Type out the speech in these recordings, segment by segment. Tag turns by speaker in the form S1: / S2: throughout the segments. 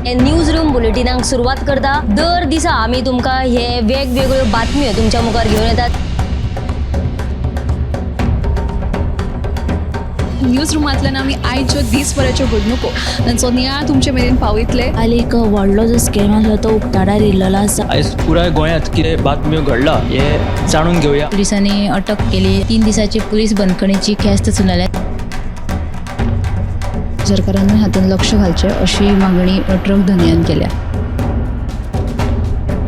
S1: News room बुलेटिनाक सुरवात करता. दर दिसा आमी तुमकां हे वेगवेगळ्यो बातम्यो तुमच्या मुखार घेवन येतात.
S2: न्यूज रुमांतल्यान आमी आयच्यो दीसभराच्यो घडणुको तांचो नियाळ तुमचे मेरेन पावयतले.
S3: काल एक व्हडलो जो स्कॅम आसलो तो उक्ताडार येयल्लो आसा.
S4: आयज पुराय गोंयांत कितें बातम्यो घडला हें जाणून घेवया.
S5: पुलिसांनी अटक केली. 3 दिसाची पुलीस बंदखणीची ख्यास्त सुनायल्या.
S6: सरकारान हातूंत लक्ष घालचें अशी मागणी ट्रक धनयान केल्या.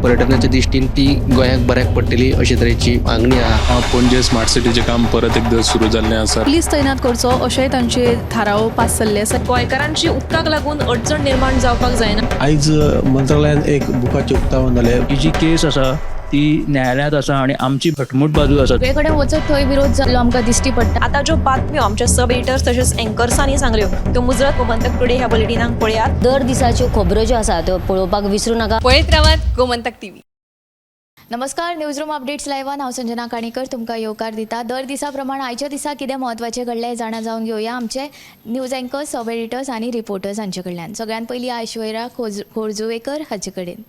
S7: पर्यटनाच्या दृश्टीन ती गोंयाक बऱ्याक पडटली अशे तरेची मागणी आहा.
S8: पणजे स्मार्ट सिटीचें काम परत एकदां सुरू जाल्लें आसा.
S2: पुलीस तैनात करचो अशेंय तांचे थाराव पास जाल्ले आसा.
S9: गोंयकारांची उदकाक लागून अडचण निर्माण जावपाक जायना.
S10: आयज मंत्रालयान एक बुकाचें उक्तावण जालें.
S4: ही जी केस आसा ती न्यायालयांत आसा आनी आमची घटमूट बाजू आसा.
S6: सगळे कडेन वचत थंय विरोध जाल्लो आमकां दिश्टी पडटा.
S9: आतां ज्यो बातम्यो आमच्या सब एडिटर्स तशेंच एंकर्सांनी सांगल्यो त्यो मुजरत गोमंतक टुडे ह्या बुलेटिनाक पळयात.
S1: दर दिसाच्यो खबरो ज्यो आसा त्यो पळोवपाक विसरूं नाका.
S2: पळयत रावात गोमंतक टीव्ही.
S6: नमस्कार, न्यूज रूम अपडेट्स लायव्हान हांव संजना काणेकर तुमकां येवकार दिता. दर दिसा प्रमाण आयच्या दिसा कितें म्हत्वाचें घडलें जाणा जावन घेवया आमचे न्यूज एंकर्स, सब एडिटर्स आनी रिपोर्टर्स हांचे कडल्यान. सगळ्यात पयलीं ऐश्वर्या खोर्जुवेकर हाचे कडेन.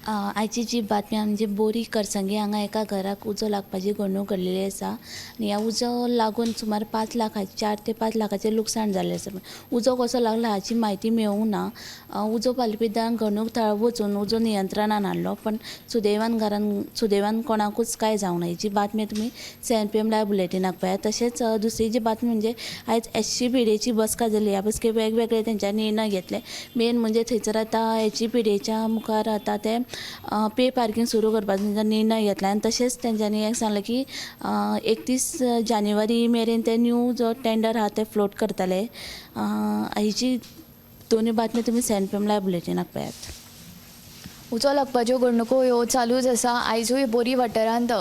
S3: आयची जी बातमी म्हणजे बोरी करसंगी हांगा एका घराक उजो लागपाची घडणूक घडलेली आसा आनी ह्या उजो लागून सुमार 5 लाखाचें 4 ते 5 लाखाचें लुकसाण जाल्लें आसा. उजो कसो लागला हाची म्हायती मेळूंक ना. उजो पालोवपी दळान घडणूक थळार वचून उजो नियंत्रणान हाडलो, पण सुदैवान घरान सुदैवान कोणाकूच कांय जावंक ना. ही बातमी तुमी 7 PM live बुलेटिनाक पळयात. तशेंच दुसरी जी बातमी म्हणजे आयज SCPDची बसका जाली. ह्या बसकेक वेगवेगळे तेंच्यांनी निर्णय घेतले. मेन म्हणजे थंयसर आतां SCPDच्या मुखार आतां ते पे पार्कींग सुरू करपाचो तेंच्यांनी निर्णय घेतला आनी तशेंच तेंच्यांनी एक सांगलें की 31 जानेवारी मेरेन ते न्यू जो टेंडर आहा ते फ्लोट करतले. हेजी दोनूय बातमी तुमी 7 PM live बुलेटिनाक पळयात.
S6: उजो लागपाच्यो घडणुको ह्यो चालूच आसा. आयजूय बोरी वाठारांत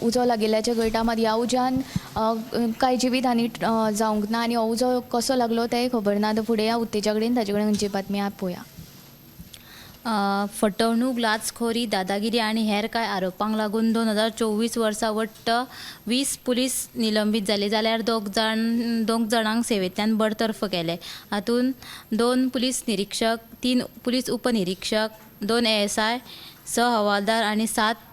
S6: उजो लागिल्ल्याचें कळटा. मात ह्या उज्यान कांय जिवीत हानी जावंक ना आनी हो उजो कसो लागलो तेंय खबर ना. आतां फुडें ह्या उत्तेजा कडेन ताचे कडेन खंयची बातमी आहा पळोवया.
S5: फटवणूक, लाचखोरी, दादागिरी आनी हेर कांय आरोपांक लागून 2024 वर्सा वट्ट 20 पुलीस निलंबीत जाले, जाल्यार 2 जाणांक सेवेंतल्यान बडतर्फ केले. हातूंत 2 पुलीस निरिक्षक, 3 पुलीस उपनिरिक्षक, 2 ASI, 6 हवालदार आनी 7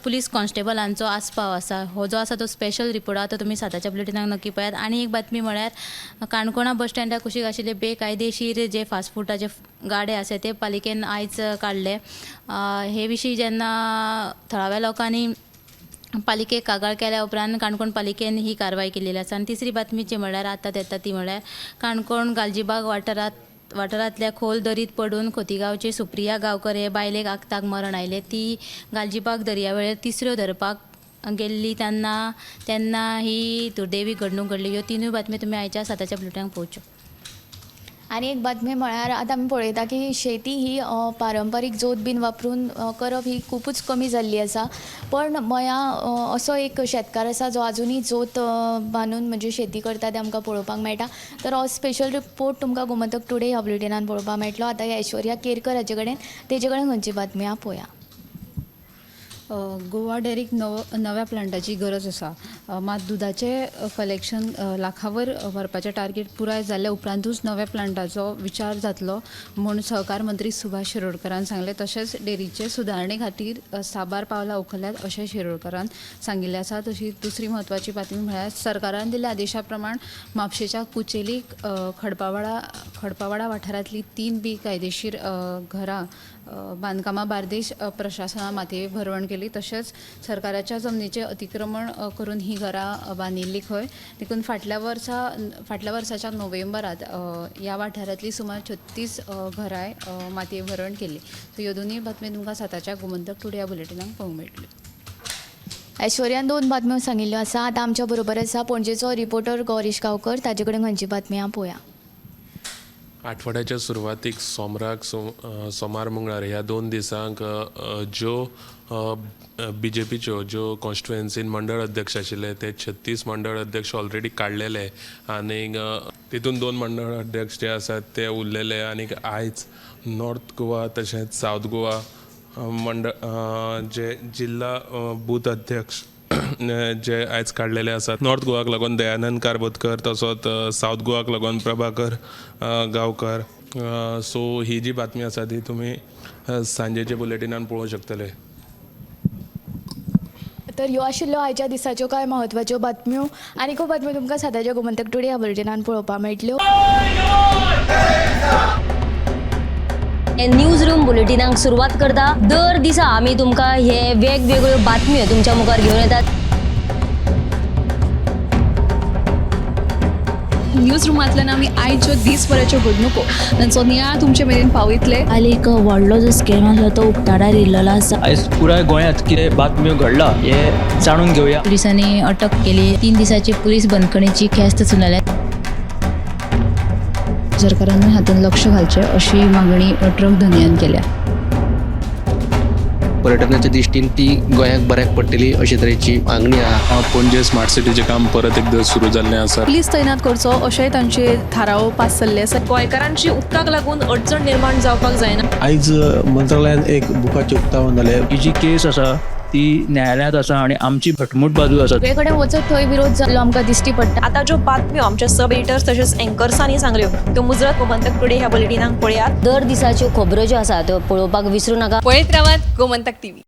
S5: पुलीस कॉन्स्टेबलांचो आस्पाव आसा. हो जो आसा तो स्पेशल रिपोर्ट आहा, तो तुमी 7च्या बुलेटिनाक नक्की पळयात. आनी एक बातमी म्हळ्यार काणकोणा बस स्टँडा कुशीक आशिल्ले बेकायदेशीर जे फास्ट फुडाचे गाडे आसा ते पालिकेन आयज काडले. हे विशीं जेन्ना थळाव्या लोकांनी पालिकेक कागाळ केल्या उपरांत काणकोण पालिकेन ही कारवाय केलेली आसा. आनी तिसरी बातमी जी म्हळ्यार आतां येता ती म्हळ्यार काणकोण गालजीबाग वाठारांतल्या खोल दरीत पडून खोतीगांवची सुप्रिया गांवकर हे बायलेक आक्ताक मरण आयलें. ती गालजीबाग दर्यावेळेर तिसऱ्यो धरपाक गेल्ली तेन्ना ही दुर्दैवी घडणूक घडली. ह्यो तिनूय बातमी तुमी आयच्या 7च्या बुलेटिनाक पळोवच्यो.
S6: आनी एक बातमी म्हळ्यार आतां आमी पळयता की शेती ही पारंपारीक जोत बीन वापरून करप ही खुबूच कमी जाल्ली आसा. पण मया असो एक शेतकार आसा जो आजुनूय जोत बांदून म्हणजे शेती करता तें आमकां पळोवपाक मेळटा. तर हो स्पेशल रिपोर्ट तुमकां गोमंतक टुडे ह्या बुलेटिनान पळोवपाक मेळटलो. आतां ऐश्वर्या केरकर हाचे कडेन, तेजे कडेन खंयची बातमी आहा पळोवया.
S11: गोवा डेअरीक नव्या प्लांटाची गरज आसा. मात दुदाचें कलेक्शन लाखावर व्हरपाचें टार्गेट पुराय जाल्ल्या उपरांतूच नव्या प्लांटाचो विचार जातलो म्हूण सहकार मंत्री सुभाष शिरोडकरान सांगलें. तशेंच डेअरीचे सुदारणे खातीर साबार पावलां उखल्ल्यात अशें शिरोडकरान सांगिल्लें आसा. तशी दुसरी म्हत्वाची बातमी म्हळ्यार सरकारान दिल्ल्या आदेशा प्रमाण म्हापशेच्या कुचेली खडपावाडा वाठारांतली 3 बेकायदेशीर घरां बांदकामां बार्देश प्रशासना मातये भरवण केली. तशेंच सरकाराच्या जमनीचें अतिक्रमण करून ही घरां बांदिल्ली खंय. देखून फाटल्या वर्साच्या नोव्हेंबरांत ह्या वाठारांतली सुमार 36 घरांय मातये भरवण केली. सो ह्यो दोनूय बातमी तुमकां 7च्या गोमंतक टुडे ह्या बुलेटिनाक पळोवंक मेळटल्यो.
S6: ऐश्वर्यान 2 बातम्यो सांगिल्ल्यो आसा. आतां आमच्या बरोबर आसा पणजेचो रिपोर्टर गौरीश गांवकर, ताजे कडेन खंयची बातमी आहा पळोवया.
S8: आठवड्याच्या सुरवातीक सोमराक सोमार मंगळार ह्या 2 दिसांक ज्यो बीजेपीच्यो ज्यो कॉन्स्टिट्युएन्सीन मंडळ अध्यक्ष आशिल्ले ते 36 मंडळ अध्यक्ष ऑलरेडी काडलेले आनी तितून 2 मंडळ अध्यक्ष जे आसात ते उरलेले. आनी आयज नॉर्थ गोवा तशेंच सावथ गोवा मंडळ जे जिल्हा बूथ अध्यक्ष जे आयज काडलेले आसात. नॉर्थ गोवाक लागून दयानंद कारबोदकर, तसोच सावथ गोवाक लागून प्रभाकर गांवकर. सो ही जी बातमी आसा ती तुमी सांजेच्या बुलेटिनान पळोवंक शकतले.
S6: तर ह्यो आशिल्ल्यो आयच्या दिसाच्यो कांय म्हत्वाच्यो बातम्यो. आनीकूय बातम्यो तुमकां सदांच्या गोमंतक टुडे ह्या बुलेटिनान पळोवपाक मेळटल्यो.
S1: न्यूज रूम बुलेटिनाक सुरवात करता. दर दिसा आमी तुमकां हे वेगवेगळ्यो बातम्यो तुमच्या मुखार घेवन येतात.
S2: न्यूज रुमांतल्यान आमी आयच्यो दीसभराच्यो घडणुको तांचो नियाळ तुमचे मेरेन पावयतले.
S3: काल एक व्हडलो जो स्कॅम आसलो तो उक्ताडार येयल्लो आसा.
S4: आयज पुराय गोंयांत कितें बातम्यो घडला हें जाणून घेवया.
S5: पुलिसांनी अटक केली. 3 दिसाची पुलीस बंदखणीची ख्यास्त सुनायल्या.
S11: सरकारानूय हातूंत लक्ष घालचें अशी मागणी ट्रक धनयान केल्या.
S7: पर्यटनाच्या दृश्टीन ती गोंयाक बऱ्याक पडटली अशे तरेची मागणी आहा.
S8: पणजे स्मार्ट सिटीचें काम परत एकदां सुरू जाल्लें आसा.
S2: पुलीस तैनात करचो अशेंय तांचे थाराव पास जाल्ले आसा.
S9: गोंयकारांची उदकाक लागून अडचण निर्माण जावपाक जायना.
S10: आयज मंत्रालयान एक बुकाचें उक्तावण जालें.
S4: ही जी केस आसा ती न्यायालयांत आसा आनी आमची घटमूट बाजू आसा.
S6: सगळे कडेन वचत थंय विरोध जाल्लो आमकां दिश्टी पडटा.
S9: आतां ज्यो बातम्यो आमच्या सब एडिटर्स तशेंच एंकर्सांनी सांगल्यो त्यो मुजरत गोमंतक टुडे ह्या बुलेटिनाक पळयात.
S1: दर दिसाच्यो खबरो ज्यो आसा त्यो पळोवपाक विसरूं नाका.
S2: पळयत रावात गोमंतक टीव्ही.